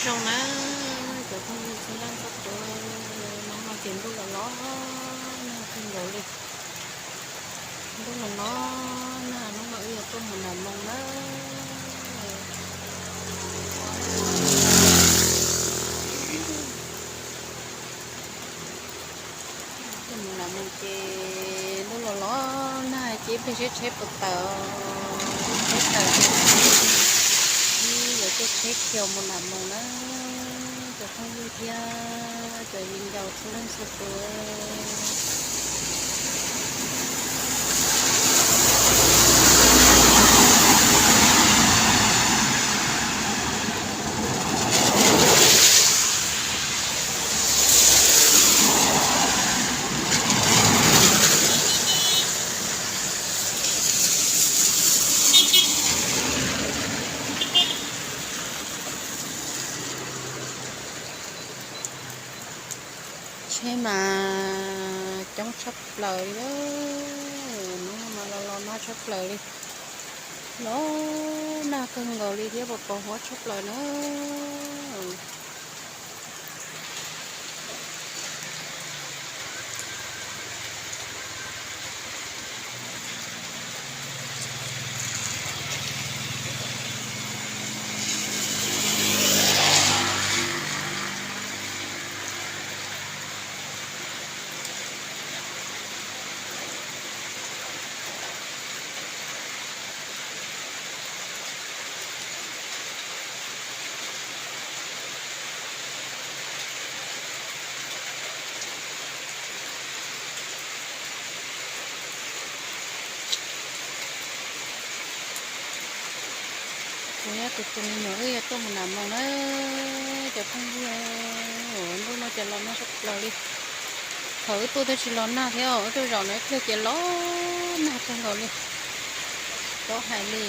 Zoo na, cov phooj ywg txhua leej txhua tus, hnub no ces ntuj los los nag kawg nkaus li. Ntuj los los nag, hnub no wb yuav tuaj mus nram Moos na. Tuaj mus nram Moos ces ntuj los los nag ces peb seb tsheb puas tawm, tsheb tawm ces wb yuav caij tsheb khiaus mus nram Moos na, cov phooj ywg thiab cov viv ncaus txhua leej txhua tus. Tsheb mas coob tshaj plaws li, hnub no mas los los nag tshaj plaws li. Los nag kawg nkaus li thiab pos pos huab tshaj plaws na. Kuv nyob tus tus me nyuam wb yuav tuaj mus nram Moos na, cov phooj ywg, ntuj no ces los nag tshaj plaws li. Thaum wb tuaj twb tsis los nag thiab, wb tuaj zaum no ib pliag ces los nag kawg nkaus li. Tau hais li.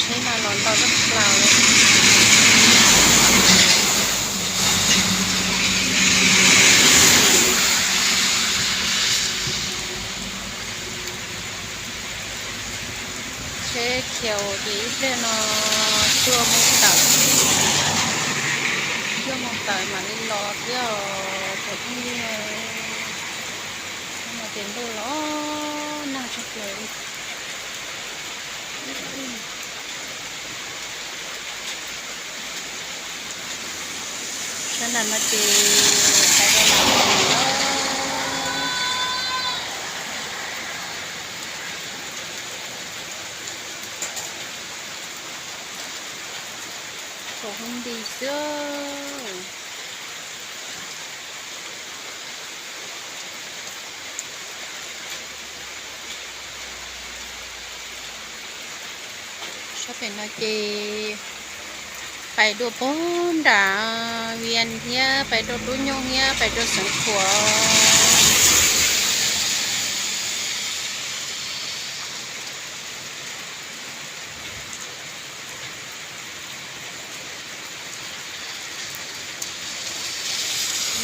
Tsheb mas los ntau tshaj plaws li. Tsheb khiaus ces ib pliag no cuaj moos tawm, cuaj moos tawm mam li los thiab os cov phooj ywg. Hnub no ces ntuj los nag tshaj plaws li. Sab nram no ces pais rau nram Moos na. Thaum hub nti xwb. Sab pem no ces pais dua puag nram Vias thiab pais rau Dub Nyoog thiab pais rau Xeev Khuam.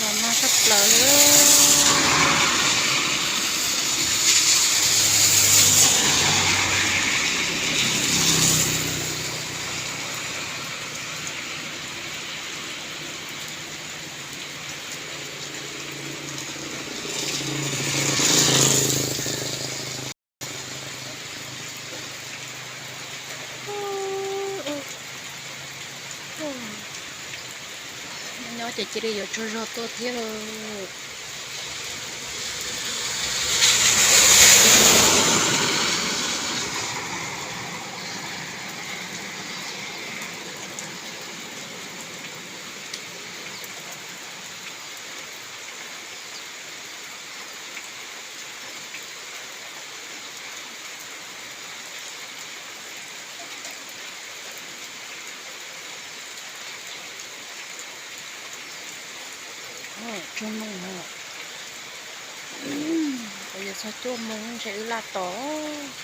Los nag tshaj plaws li. Nyob ces cia li yuav tsaug zog tuaj thiab. Tsuag moos, kuv yuav txog cuaj moos ntshe wb laj tos.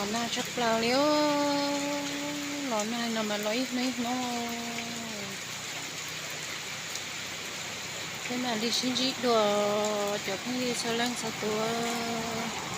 Los nag tshaj plaws li, los nag no mas los ib hnub ib hnub. Peb mam li sib ntsib dua, cov phooj ywg txhua leej txhua tus.